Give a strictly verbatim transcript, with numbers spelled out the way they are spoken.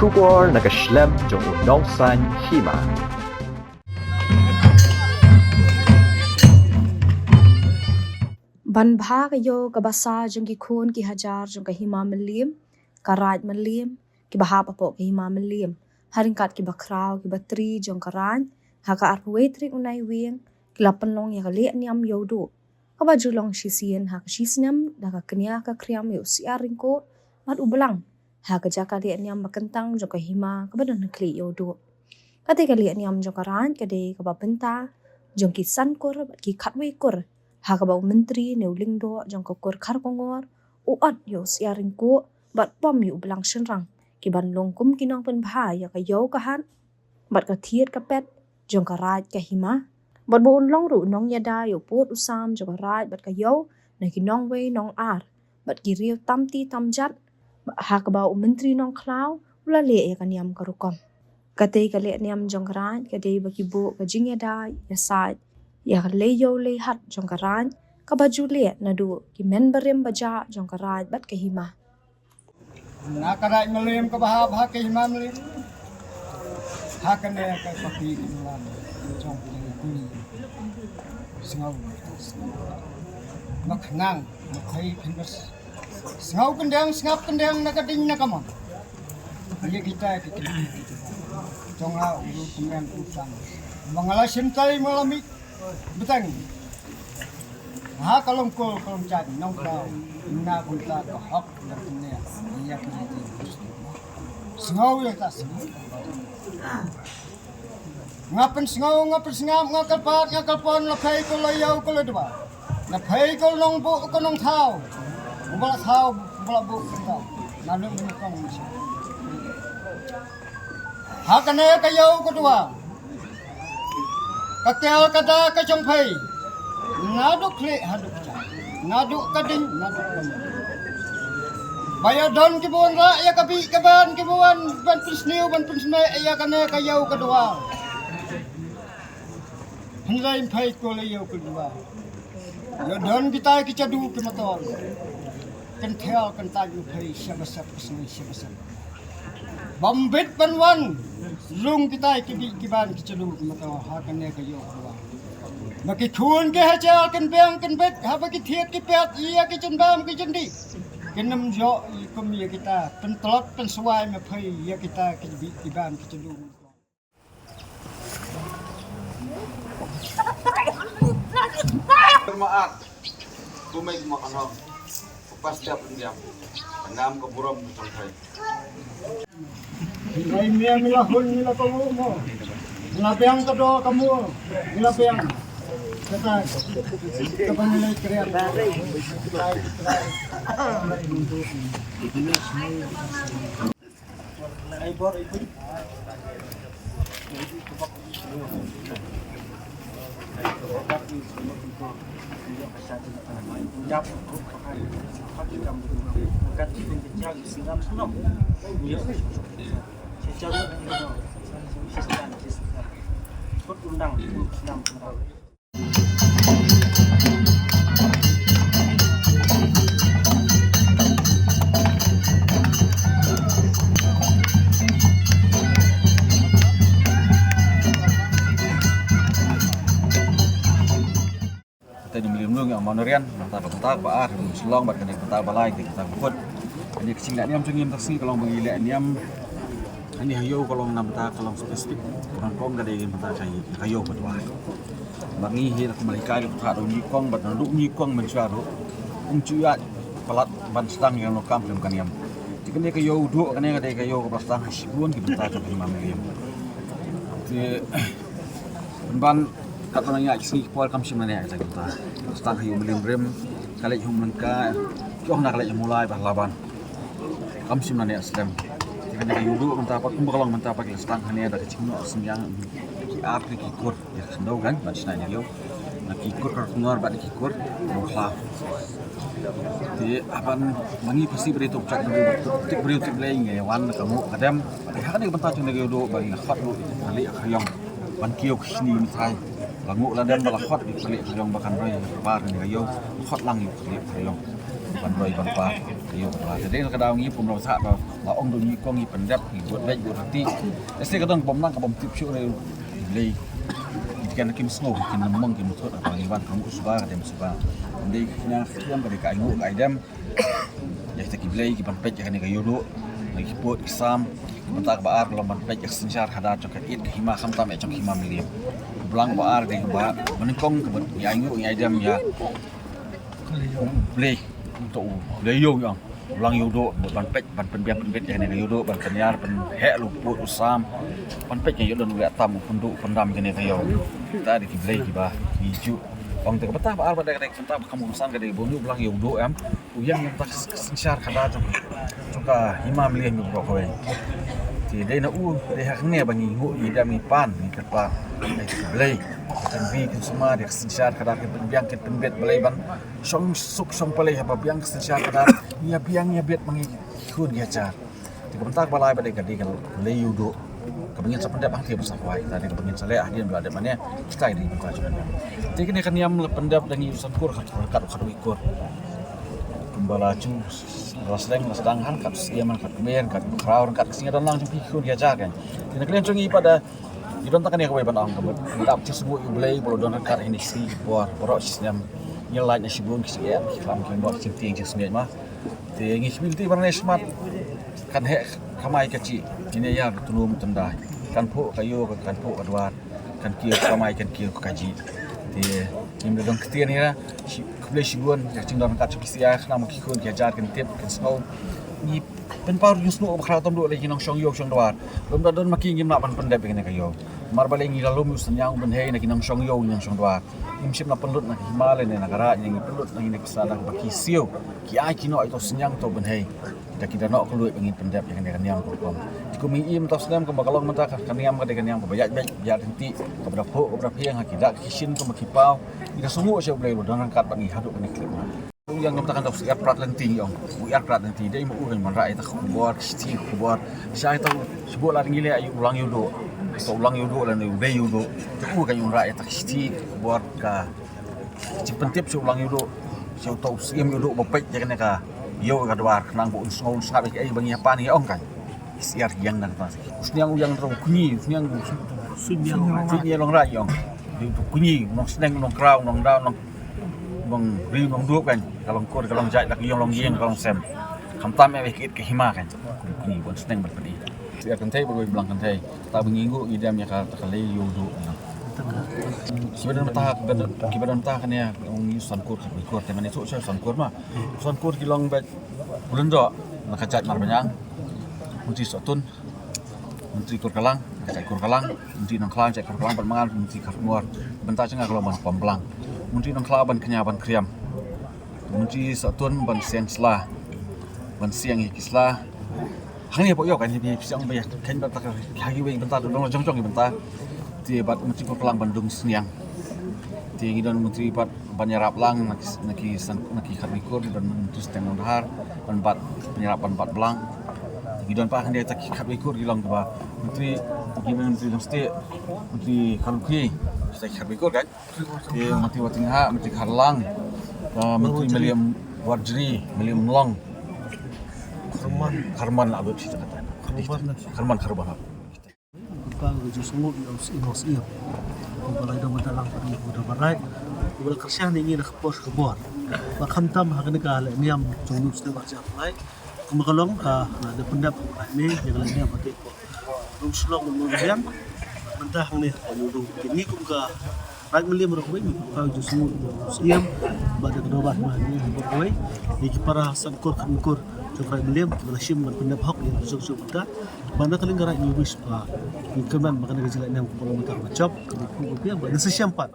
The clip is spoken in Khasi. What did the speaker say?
Khubor na ka shlem jong u nongsan hima. Ban bha ka ïew kaba sa jong ki khun ki hajar jong ka hima Mylliem, ka Raid Mylliem, kiba hap hapoh ka hima Mylliem, ha ryngkat kiba khraw kiba tri jong ka Raid, ha ka arphew wei tarik u Naiwieng, ki la pynlong ïa ka leh niam ïew duh, kaba ju long shisien ha ka shisnem da ka kñia ka khriam ïa u Syiar Ryngkuh bad u Blang, ha ka jaka leh niam ba kyntang jong ka hima kaba don ha khlieh ïew duh. Kata ka leh niam jong ka Raid ka dei kaba bynta jong ki san kur bad ki khatwei kur, ha kaba u Myntri ne u Lyngdoh jong ka kur Kharkongor u ot ïa u Syiar Ryngkuh bad pom ïa u Blang Shynrang, ki ban long kum ki nongpynbha ïa ka ïew ka hat bad ka thied ka pet jong ka Raid ka hima. Bad ba un long ruh nongïada ïa u pud u sam jong ka Raid bad ka ïew na ki nongwei nongar bad ki riew tam ti tam jat, ha kaba u Myntri Nongkhlaw u la leh ïa ka niam ka rukom. Kata ka leh niam jong ka Raid ka dei ba ki buh ka jingïada ïasaid ïa ka lei ïew lei hat jong ka Raid, kaba ju leh naduh ki men barim bajah jong ka Raid bad ka hima. Na ka Raid Mylliem kaba hap ha ka hima Mylliem, ha kane ka paki ka Mylliem jong ka Mylliem. Sngew, ma khnang, ma khei khynders. Sngew kyndeng, sngap kyndeng na ka ding na ka mon. Ïa kita ki kyndeng. Jong nga u ruh tymmen u sang. Ma nga la shim tai ma la mih. Bteng. Ha ka long kol ka long chan nongkhlaw. Na kumta ka hok na kumne. Ïa ka ding. Sngew ïa ka sngew. Nga pynsngew, nga pynsngap, nga kyrpad, nga kyrpon, la phei ko la ïew ko la dua. La phei ko nongbuh ko nongthaw. Uba la thaw, uba la buh ko thaw. Nga nym nyukong. Ha kane ka ïew ka dua. Ka kel ka da ka jong phei. Naduh khlieh haduh kjat. Naduh ka ding, naduh ka mon. Ba ïa don kiba wan rah ïa ka bih ka ban kiba wan ban pynsniew ban pynsmeh ïa kane ka ïew ka dua. Hynrei phei ko la ïew ka dua. Ïa don kita ki jadu ki matol. Kynthei kynthei u phei sha ba sep ka sngi sha ba sep. Bam bit ban wan. Rung kita ki bih ki ban ki jadu ki matol ha kane ka ïew ka dua. Ma ki khun ki hajar kin biang kin bit haba ki thied ki pet ïa ki jingbam ki jindi. Kin nym ïoh kum ïa kita pyntlot pynswai ma phei ïa kita ki bih ki ban ki jadu. Maat, kumai ma kanong, kupas tiap indiam, ngam ka burom ka tongkai. Ngai mia mila hun mila ko mo. Mila biang ka do ka mo. Mila biang. Kata. Kata mila kriat. Ai bor. Te ni mlim lung ïa Mawrian, bynta ba bynta ba ar, Shillong bad kane bynta ba lai, kane bynta ba kut. Kane ka jingleh niam jong ngi mynta ka sngi ka long ba ngi leh niam. Kane ha ïew ka long na bynta ka long specific. Ka ban kong ka dei bynta ka ïew ka dua. Ba ngi hi la kumba hikai ka bynta da u nyngkong bad da u nyngkong mynshuwa ruh. Um ju ïa palat ban sdang ïa ka kam kane ka niam. Te kane ka ïew duh kane ka dei ka ïew kaba sdang ha shibun ki bynta ka hima Mylliem. Te pynban Katba nang ïa ki sngi ki por kam shym la neh ka jaka mynta. Sdang ha ïew Mylliem Rim, ka leit ha Umlyngka, ki ong na ka leit ha Mawlai bad Laban. Kam shym la neh slem. Te kane ka ïew duh mynta pat kumba ka long mynta pat ki la sdang hangne da ka jingnoh synñiang ki ar tylli ki kur. Ïa ka khyndew kan ban shna ïa ki ïew. Na ki kur Kharkongor bad ki kur Nongkhlaw. Te haba ma ngi pasi briew tip, tip briew tip lei ngi wan ka nguh ka dem. Te ha kane ka bynta jong kane ka ïew duh ba ngi la khot ruh ïa ka lieh ka khriong. Ban kiew ka shini mithai. La nguh la dem ba la khot ïa ka lieh ka khriong ba kan roi ban par kane ka ïew. La khot lang ïa ka lieh ka khriong ban roi ban par. Ïa ka dei ka daw ngi pum la sah ba la ong do ngi kong ngi pyndep ngi bud bek bud reti. Ese ka dang bom nang ka bom tip shu re lei. Ki kan kim sngew kin mong kim thot ba ngi wan ka mu suba ka dem suba. Dei ki na ki ka dei ka ai ngu ka ai dem. Ïa kita ki blei ki ban peit ïa kane ka ïoh duh. Ngi ki put ki sam. Ki ban tak ba ar ka long ban peit ïa ka synshar khadar jong ka it ka hima khamtam ïa jong ka hima Mylliem. Blang ba ar dei ba ban kong ka ban ïa ngi ïa dem ïa. Blei to u blei ïoh ïa. Blang ïoh duh ban peit ban pynbiang pynbit ïa kane ka ïoh duh ban pynïar pynheh lu put u sam. Ban peit ïa ïoh don u ïa tam u pynduh pyndam ïa kane ka ïoh. Ta dei ki blei ki ba ki ju. Ong te ka bata ba ar ba dei ka dei ka bata ba kam u san ka dei ba u blang ïoh duh em. U ïang ïa ka synshar khadar jong jong ka hima Mylliem ïa u brok kawei. Te dei na u dei ha kane ba ngi nguh ngi dam ngi pan ngi kyrpad. Dei ki blei. Kan bi kan sumar ïa ka synshar khadar kan pynbiang kan pynbit blei ban shong suk shong palei haba biang ka synshar khadar. Ïa biang ïa bit ma ngi khun ïa jar. Te ka bynta ba lai ba dei ka dei ka lei ïoh duh. Ka ba ngin sa pyndep hangtei ba sa kwai. Ta dei ka ba ngin sa leh hadien ba la dep mane. Kita dei ba kwai jong. Te kane ka niam la pyndep da ngi u Sankur khat khat khat wei kur. Kumba la ju la sleng la sdang han kat siem han kat kmer kat khraw kat sing don lang jong ki khun ïa jar kan. Te na ka liang jong ngi pat da ngi don tang kane kawei ban ong ka mut. Dap chi sngewbha ïa u Blei ba la don kat hini shi por baroh shi snem. Ngi lait na shibun ki siem ki klam ki bor ki tieng ki snem ma. Te ngi khmih te ban ne smat. Kan heh kamai ka chi. Ngi ne ïa ka tulum tendai. Kan phuh ka ïoh kan phuh ka dwar. Kan kiew kamai kan kiew ka ji. Te ngi mla don ktien ïa shi khublei shibun ïa ka jingdon kat ki sia khnang ma ki khun ki hajar kan tip kan sngew. Ngi pynpaw ïa u sngewbha ba khraw tam duh lei ki nongshong ïoh shong dwar. Lum da don ma ki ngim lah ban pyndep ïa kane ka ïoh. Mar ba lei ngi la lum ïa u synñiang u bynhei na ki nongshong ïoh ngi nongshong dwar. Ngim shym la pynlut na ki hima lei ne na ka raid ngi pynlut na ngi na ki sa na ba ki siew. Ki ai ki noh ïa u synñiang u bynhei. Da ki da noh ka luid ba ngin pyndep ïa kane ka niam ka rukom. Te kum ngi im tau snem kumba ka long mynta ka niam ka dei ka niam kaba ïaid beit ïaid ryntih kaba da phuh kaba da phieng ha ki dak ki shin kumba ki paw. Ngi da sngewbha sha u Blei u don ryngkat bad ngi haduh kane ka khyllipmat. U ïang ngam ta kan da u syiar prat lynti ong. U ïar prat lynti dei ma u kan man rai ta khubor ki shi khubor. Sha ta u sibuk la ngi leh ïa u lang ïa u duh. Ta u lang ïa u duh la ne u dei ïa u duh. Ta u kan ïa u rai ta ki shi khubor ka Chi pyntip sha u lang ïoh duh, sha uta u siem ïoh duh ba peit ïa kane ka ïoh ka dwar khnang ba un sngew un sngap ïa kaei ba ngi hap ban ïa ong kan. Syiar ïang nang ta. U sniang u ïang u kñi, u sniang u kñi long rai ïong. Ïa u kñi, u nongsneng, u nongkraw, u nongdaw, u nong, u nongri, u nongdup kan. Ka long kur, ka long jait, ka long ïing, ka long sem. Khamtam ïa ka it ka hima kan. U kñi, u nongsneng ban peit. Syiar kynthei ba wei blang kynthei. Ta ba ngi nguh ngi dem ïa ka ta ka lei ïoh duh. Kiba don mynta kiba don, kiba don mynta kane ong ïa u Sankur ka kur te mane suk sha u Sankur ma. U Sankur ki long bad u Lyngdoh na ka jait Marbaniang. Myntri Sohtun, Myntri Kurkalang, jait Kurkalang, Myntri Nongkhlaw, jait Kurkalang bad mangan Myntri Kharkongor. Bynta jong nga ka long ban pom blang. Myntri Nongkhlaw ban kñia ban kriam. Myntri Sohtun ban siang sla. Ban siang ïa ki sla. Hangne pok ïoh kan hi psiang ba ïa kan ba ta ha ki wei bynta dong jong jong bynta. Te bad Myntri Kurkalang ban dung sniang. Te ngi don Myntri bad ban ïarap lang na ki na ki san na ki khatbi kur ngi don Myntri Stem Nongdhar ban bad ban ïarap ban bad blang. Ngi don pa hangne ta ki khatbi kur ngi long ba Myntri ngi Myntri Nongste Myntri Kharlukhi ta ki khatbi kur kan. Te Myntri Watingha, Myntri Kharlang, eh, Myntri Mylliem Warjri, Mylliem Long. Kharman. Kharman la lut sita kata. Kharman. Kharman, Kharman. Ba ka ju sngewbha ïa u siem u siem. Ba la dang mynta lang ka dei ba barai. Ba la kyrshan ïa ngi na ka por ka bor. Ba khamtam ha kane ka leh niam jong u snem ba jam lai. Kumba ka long ka la dep pyndep ka me ïa ka leh niam ka te ko. Rum shlok mun mun biang. Mynta hangne ka ïoh duh. Te ngi kum ka Raid Mylliem ruh kawei ngi pynpaw ju sngewbha ïa u siem. Bad da ka dorbar ma ngi ruh kawei. Ïa ki para Sankur Kharkongor jong Raid Mylliem kiba la shim ban pyndep hok ïa ka jong jong mynta. Bad na ka liang ka raid ngi wish ba ngi kyrmen ba kane ka jingïaleh niam ka por mynta kaba jop kaba khuid kaba biang bad ngi sa shem pat.